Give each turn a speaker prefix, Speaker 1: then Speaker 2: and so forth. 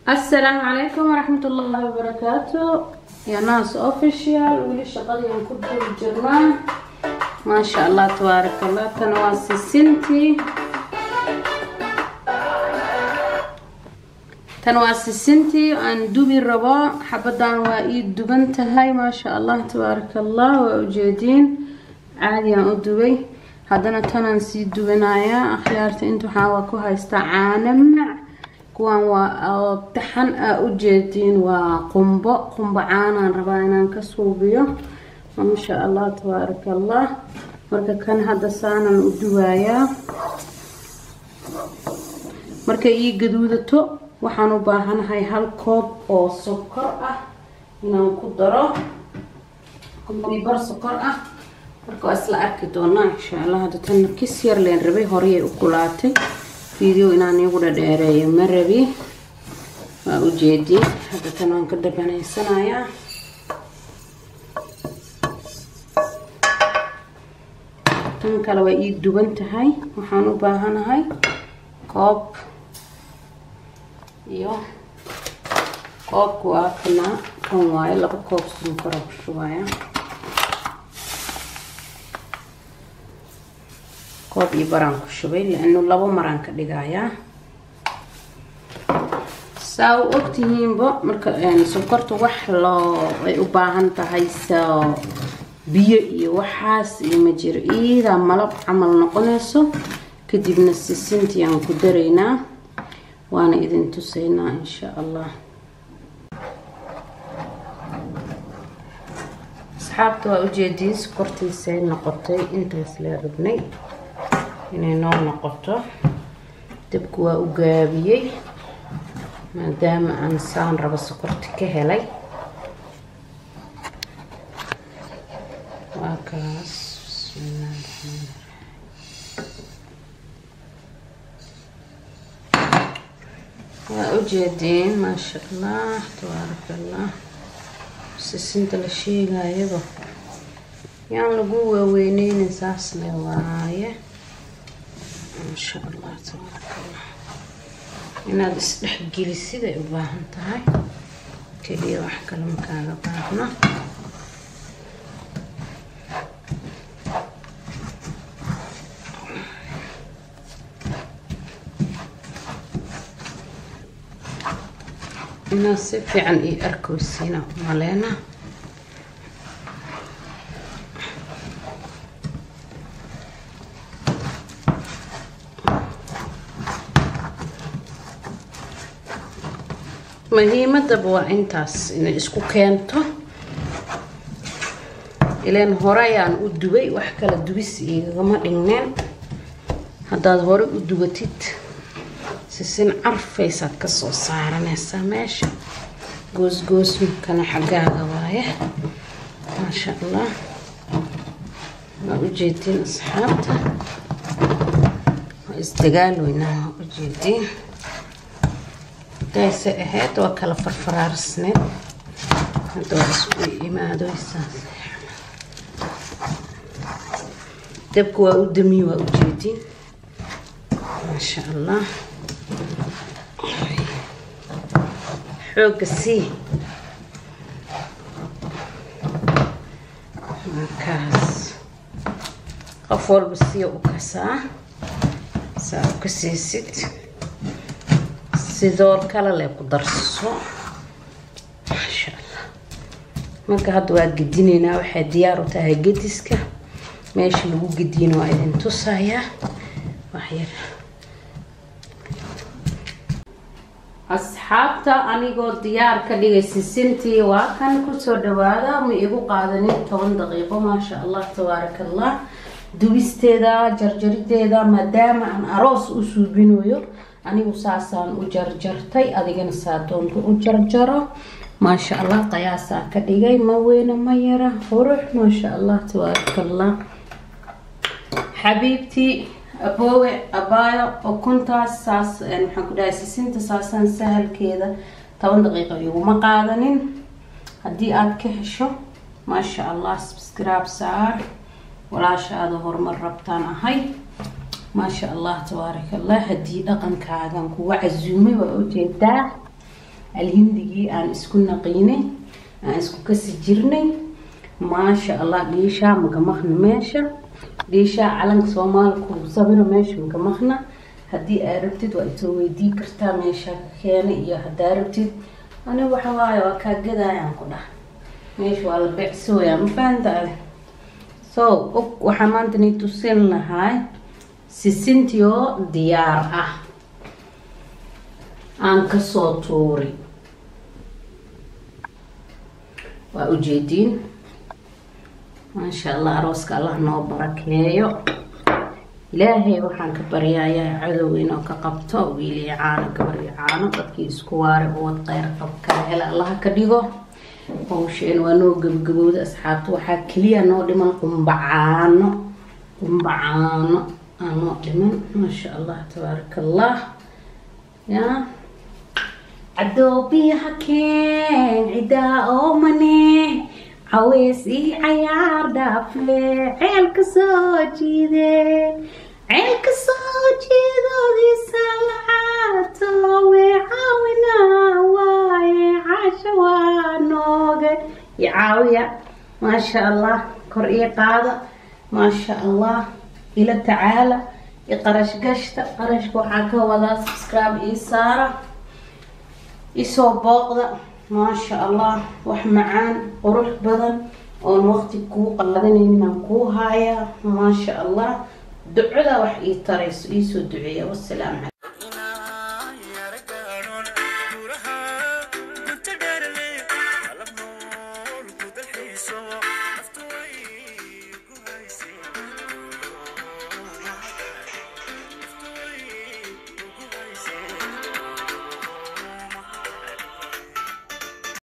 Speaker 1: Asalaamu calaykum waraxmat ullaahi wabarakaatu. Yanaas Official, weli shaqadii aan ku dul jirnaa. Maasha Allah, tabaaraka Allah. Tan waa sisintii, tan waa sisintii aan dubi rabo. Xabadan waa ii duban tahay, maasha Allah, tabaaraka Allah. Waa ujeediin, caadi aan u dubay. Haddana tanaan sii dubanayaa, akhyaarta. Inta waxaa waa ku haystaa caano mac. Kuwaan waa taxan aa ujeediin, waa qumbo. Qumbo caanaan rabaa inaan ka suubiyo, maasha Allah, tabaaraka Allah. Marka kan hadda saanan u duwayaa. Markay ii gaduudato, waxaan u baahanahay 1 koob oo sokor ah inaan ku daro, bar sokor ah. Marka waa isla arki doonaa, insha Allah. Hadda tan kis yar leen rabay, horeyay u kulaatay. Video inaan iigu dhadheereeyo ma rabi. Waa ujeediin, hadda tan waan ka dabanaysanayaa. Tan kale waa ii duban tahay. Waxaan u baahanahay koob iyo koobka, waa kana, kan waayo. 2 koob sonkora ku shubaya, koob iyo baraan ku shubay, laanu 2 maraan ka dhigayaa, saa u ogtihiinba. Marka sonkorta wax loo ay u baahan tahay so biyo iyo waxaas iyo ma jiro, iidaa malab camal noqonayso. Kadibna sisintii aan ku daraynaa, waana idin tusaynaa, insha Allah. Asxaabta, waa ujeediin sokortiisay noqotay. Intaas lee rabnay inay noo noqoto. Dabku waa u gaabiyey maadaama aan saan rabo, sokorta ka helay. Waa kaas. Bismillahi raxmaani raxiim. Waa ujeediin, maasha Allah, tabaaraka Allah. Sisinta la sheegayaba yaan lagu waaweyneynin, saas le waaye, maasha Allah, tabaaraka Allah. Inaad isdhexgelisid ay u baahan tahay keliya, wax kale ma kaaga baahna. Inaad si fiican ii arkaysiina maleena. Muhiimadaba waa intaas, inay isku keento. Ileen horeyaan u dubay, wax kala dubis igagama dhigneen. Haddaad hore u dubatid, sisin carfaysaad kasoo saaranaysaa meesha. Goosgoosmkana xaggaaga waaye, maasha Allah. Waa ujeediin, asxaabta, waa isdagaaloynaa. Waa ujeediin, dayse ahayd waa kala farfaraarsneed, hadda waa isku imaadoysaas. Dabka waa u damiye, waa ujeediin, maasha Allah. Xoogga sii markaas, qof walba siya u kasaa, saa u kaseysid. Sidoo kale le ku darso, maasha Allah. Marka hadda waa gedinaynaa, waxay diyaar u tahay gediska. Meesha lagu gediyana waa idin tusayaa waxyar. Asxaabta, anigoo diyaar ka dhigay sisintii, waa kan, kusoo dhawaada. Ma igu qaadanin 10 daqiiqo, maasha Allah, tabaaraka Allah. Dubisteeda, jarjarideeda, maadaama aan aroos u suubinayo, anigu saasaan u jarjartay. Adigana saa doonta u jarjaro, maasha Allah. Qiyaasaan ka dhigay, ma weyna ma yara, qurux, maasha Allah, tabaaraka Allah. Xabiibtii, aboowe, abaayo, ukuntaas saas maxaan ku dhahay, sisinta saasaan sahalkeeda 10 daqiiqo iguma qaadanin. Haddii aad ka hesho, maasha Allah, subscribe saar. Walaashaada horumar rabtaan ahay, maasha Allah, tabaaraka Allah. Haddii dhaqankaagan kuga casuumay, waa ujeedaa. Alhindigii aan isku naqiinay, aan isku kasi jirnay, maasha Allah. Dhiishaa makamaqna meesha, dhiishaa calanka Soomaali ku sawiro meesha makamaqna. Haddii aad rabtid waa isoo weydii kartaa meesha ka keenay, iyo haddaa rabtid aniga waxa waaye waa kaa gadayaan ku dhah. Meesha waa la beecsooyaa, ma fahanta adi? So og waxaa maanta nii tusin lahay sisintioo diyaar ah aan kasoo tuuri. Waa ujeediin, maasha Allah. Arooska Allah noo barakeeyo. Ilaahay waxaan ka baryayaa cadow inuu ka qabto, wiil iyo caano, gabar iyo caano, dadkii isku waare uwad kheyr qab kala hela Allaha ka dhigo. Hawsheen waa noo gabagabowda, asxaabta. Waxaa keliya noo dhiman qumba caano, qumba caano aa noo dhiman. Maasha Allah, tabaaraka Allah. Ya cadoobiyaha keen cidaa oo mane caweys ii cayaar dhaafe, ceelka soo jiide, ceelka soo jiidoodiisa lacaato wee caawina waaye, caasha waa nooge i caawiya. Maasha Allah, kor ii qaada, maasha Allah, ila tacaala, i qarash gashta. Qarashka waxaa ka wadaa subscribe ii saara, isoo booqda. Maasha Allah, wax macaan qurux badan oon waqti kuu qaadanaynin aan kuu haayaa. Maasha Allah, ducada wax ii tarayso, iisoo duceeya. Wasalaamu.